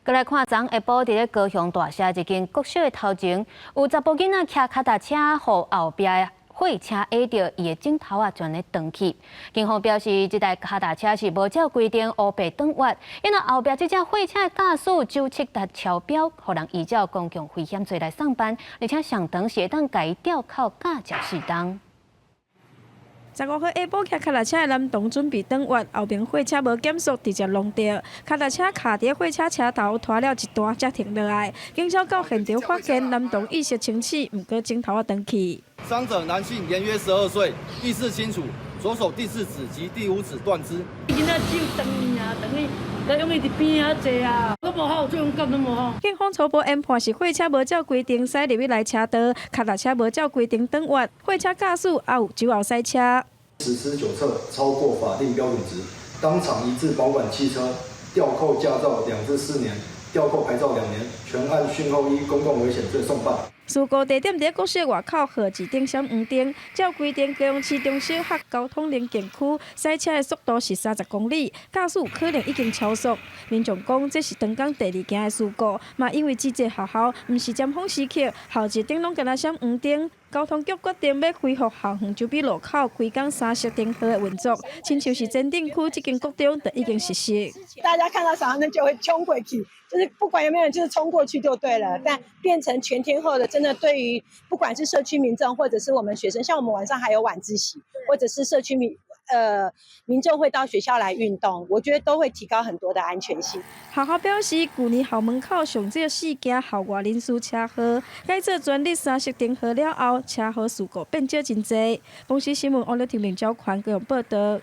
閣來看，昨下晡佇咧高雄大社一間國小的頭前，有查埔囡仔騎跤踏車，予後壁的貨車壓著，伊的指頭仔全咧斷去。警方表示，這台跤踏車是無照規定烏白轉彎，因為後壁這隻貨車的駕駛酒測達超標，予人依照公共危險罪來送辦，而且上長是會當共伊吊扣駕照4冬。15號下晡，騎跤踏車的男童準備轉彎，後面貨車無減速，直接撞著，跤踏車卡佇貨車車頭，拖了一段才停落來。警消到現場發現男童意識清醒，毋過指頭仔斷去。傷者男性，年約12歲，意識清楚，左手第四指及第五指斷肢。囡仔手斷啊，斷去，佮用伊佇邊仔坐啊，都無好，這種感都無好。警方初步研判是貨車無照規定駛入去來車道，跤踏車無照規定轉彎，貨車駕駛也有酒後駛車。實施酒測超過法定標準值，當場移置保管汽車，吊扣駕照2至4年，吊扣牌照2年，全案訊後依公共危險罪送辦。事故地點佇國小外口號誌頂閃黃燈，照規定高雄市中小學交通寧靜區駛車的速度是30公里，駕駛可能已經超速。民眾講這是當工第二件的事故，嘛因為這個學校毋是尖峰時刻，號誌頂攏干焦閃黃燈。交通局決定欲恢復校園周邊路口規工三色燈號的運作，親像是前鎮區這間國中就已經實施。大家看到閃黃燈就會衝過去，就是不管有沒有人，就是衝過去就對了。但變成全天候的，真的對於不管是社區民眾或者是我們學生，像我們晚上還有晚自習，或者是社區民眾會到學校來運動，我覺得都會提高很多的安全性。學校表示，舊年校門口上少四件校外人士車禍，改做全日三色燈號了後，車禍事故變少真濟。公視新聞王樂婷、林昭寬高雄報道。